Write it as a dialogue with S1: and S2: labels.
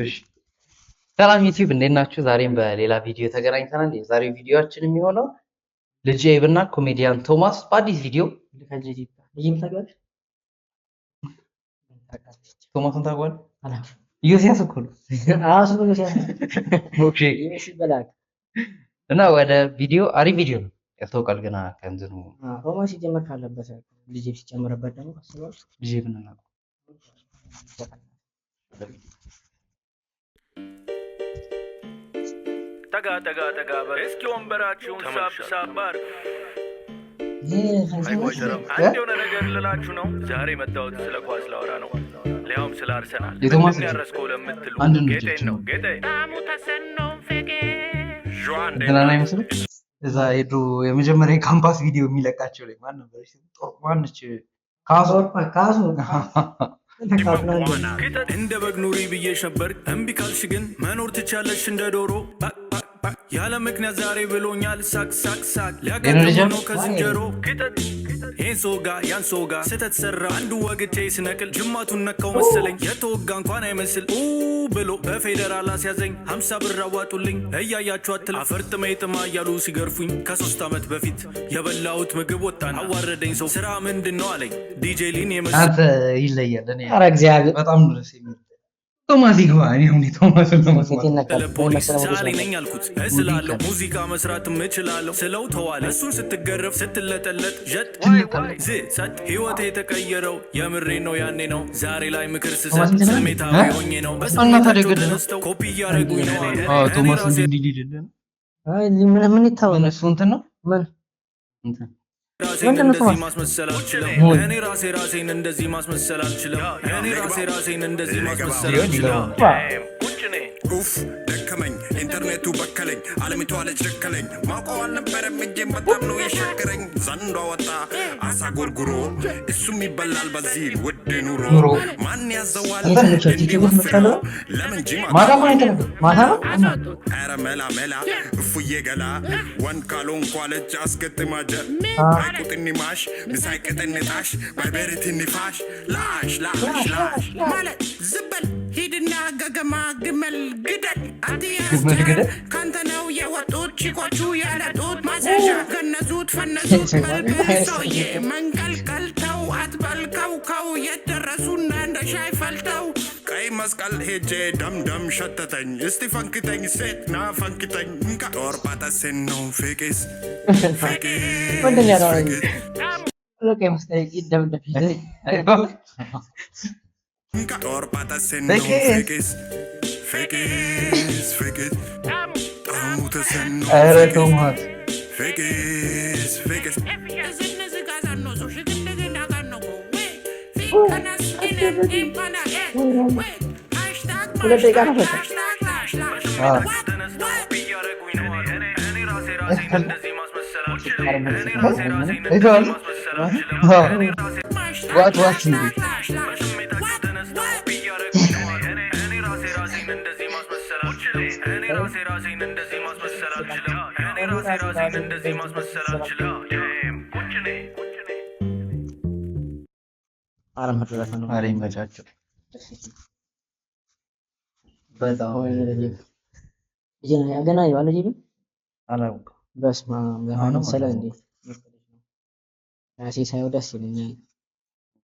S1: እሺ ሰላም ዩቲዩብ፣ እንዴት ናችሁ? ዛሬም በሌላ ቪዲዮ ተገናኝተናል። የዛሬው ቪዲዮአችን የሚሆነው ልጅ ኤብ እና ኮሜዲያን ቶማስ በአዲስ ቪዲዮ። ቶማስን ታውቀዋለህ? ኢዮስያስ እኮ ነው። Okay፣ እና ወደ ቪዲዮ። አሪፍ ቪዲዮ ነው፣ ያስታውቃል። ገና ከእንትኑ
S2: ቶማስ ሲጀመር ካለበት ልጅ ሲጨምርበት ደግሞ አስበዋል።
S1: ልጅ ኤብን እናውቀው።
S3: ጠጋ ጠጋ ጠጋ በል እስኪ፣ ወንበራችሁን ሳብ ሳብ አድርጉ። አንድ የሆነ ነገር ልላችሁ ነው። ዛሬ መጣሁት ስለ ኳስ ላወራ ነው፣ ሊያውም ስለ አርሰናል።
S1: የቶማስ
S3: ምንድን
S1: ልጅ
S3: ያረስከው ለምትሉ
S1: አንድ ነው።
S3: ጌጤን
S1: ልጃችን
S3: ነው
S1: ነው።
S3: ጌጤ
S1: እንትናን አይመስልም? እዛ የድሮ የመጀመሪያ የካምፓስ ቪዲዮ የሚለቃቸው ላይ ማን ነበር? ማነች? ካሱ።
S2: ካሱ።
S3: እንደ በግ ኑሪ ብዬሽ ነበር፣ እምቢ ካልሽ ግን መኖር ትቻለሽ እንደ ዶሮ። ባክ ባክ ባክ። ያለ ምክንያት ዛሬ ብሎኛል ሳቅ ሳቅ ሳቅ።
S1: የኔ ልጅ
S3: ሊያጋጥመው ነው ከዝንጀሮ። ይህን ሶጋ ያን ሶጋ ስህተት ሰራ። አንዱ ወግቼ ስነቅል ጅማቱን ነካው መሰለኝ፣ የተወጋ እንኳን አይመስል ኡ ብሎ በፌዴራል አስያዘኝ። 50 ብር አዋጡልኝ እያያችሁ አትል አፈር ጥሜ ጥማ እያሉ ሲገርፉኝ። ከ3 ዓመት በፊት የበላሁት ምግብ ወጣን አዋረደኝ። ሰው ስራ ምንድን ነው አለኝ፣ ዲጄ ሊን የመሰለ
S1: አንተ ይለያል። እኔ
S2: ኧረ እግዚአብሔር
S1: በጣም ነው ደስ የሚል። ቶማስ ይግባ። እኔ አሁን የቶማስን ለመስማት
S3: ለፖሊስ ሰዓሊ ነኝ አልኩት። እስላለሁ፣ ሙዚቃ መስራትም እችላለሁ ስለው ተዋለ። እሱን ስትገረፍ ስትለጠለጥ ዠጥ ዝ ጸጥ። ህይወቴ የተቀየረው የምሬ ነው ያኔ ነው። ዛሬ ላይ ምክር ስሰጥ ስሜታዊ ሆኜ ነው።
S1: እና ታዲያ
S3: በስሜታቸው
S1: ግድ ነው።
S3: ተነስተው ኮፒ እያደረጉኝ ነው አሉ።
S1: አዎ
S3: እኔ
S1: ቶማስ
S3: ራሴ
S1: እንዲህ እንዲህ ሊልልህ ነው።
S2: ምን ይታወቃል?
S1: ምን እሱ እንትን ነው።
S2: ምን
S1: እንትን
S3: ራሴን
S2: ምንድን ነው
S3: እንደዚህ
S2: ቶማስ?
S3: ማስመሰል አልችልም። እኔ ራሴ ራሴን እንደዚህ ማስመሰል አልችልም። እኔ ራሴ ራሴን እንደዚህ ማስመሰል
S1: ሊሆን
S3: አልችልም።
S1: ይገባል።
S4: ኡፍ ደከመኝ፣ ኢንተርኔቱ በከለኝ፣ አለሚቷ ልጅ ደከለኝ፣ ማውቀው አልነበረም እጄን በጣም ነው የሸከረኝ። ዘንዶ ወጣ አሳ ጎርጉሮ፣ እሱም ይበላል በዚህ ውድ ኑሮ።
S1: ኑሮ።
S4: ማን ያዘዋል
S2: የት ነው ቸርች?
S4: እንዲህ
S2: ዩቲዩብ ውስጥ
S4: ወፍሮ?
S2: መጥቻለሁ።
S4: ለምን ጂም
S1: ማታ እኮ ነው የተለቀቀው።
S2: ማታ ነው።
S4: ኧረ መላ መላ እፉዬ ገላ ወንድ ካልሆንኩ አለች አስገጥማጀ አይቁጥኒ ማሽ ምሳይ ቅጥንጣሽ ባይበሪት ኒፋሽ ላሽ ላሽ ላሽ
S5: ማለት ዝበል ሂድና ገገማ ግመል ግደል
S1: ግመል ግደል?
S5: ካንተ ነው የወጡት ቺኮቹ ያለጡት ማዘዣ ገነዙት ፈነዙት በልብ ሰውዬ መንቀልቀል ተው አትበል ከውከው የት ደረሱና እንደ ሻይ ፈልተው።
S4: ቀይ መስቀል ሄጄ ደምደም ሸተተኝ፣ እስቲ ፈንክተኝ ሴት ና ፈንክተኝ እንካ ጦር ጳጠሴን ነው ፌቄስ ፌቄስ
S2: ምንድን ነው ያለው?
S4: ፌቄስ
S2: በቃ ይመስለኝ ይደብደብ።
S4: እንካ ጦር ጳጠሴን ነው
S1: ፌቄስ።
S4: ፌቄስ ፌቄስ ፌቄስ ጣሙ ተሰኖ
S1: ኧረ ቶማስ
S4: ፌቄስ ፌቄስ።
S2: 2 ደቂቃ ነው ፈጀ።
S1: አዎ።
S3: ተነስተው ኮፒ እያደረጉኝ ነው አሉ። እኔ ራሴ ራሴን እንደዚህ ማስመሰል አልችልም። እኔ ራሴ ራሴን
S1: አይተኸዋል?
S3: እንደዚህ ማስመሰል አልችልም።
S1: አዎ።
S3: እኔ ራሴ
S1: ዋት ዋት እንዴ
S3: በስሜታቸው ተነስተው ኮፒ እያደረጉኝ ነው አሉ። እኔ ራሴ ራሴን እንደዚህ ማስመሰል አልችልም። እኔ ራሴ ራሴን እንደዚህ ማስመሰል አልችልም። እኔ ራሴ ራሴን እንደዚህ ማስመሰል አልችልም።
S2: አለመድረስ ነው።
S1: ኧረ ይመቻቸው በጣም።
S2: ገና ይዋለ ጂቢ
S1: አላውቅም።
S2: በስመ አብ
S1: አሁንም
S2: መሰለ
S1: አላውቅም።
S2: እንዴ ራሴ ሳየው ደስ ይለኛል።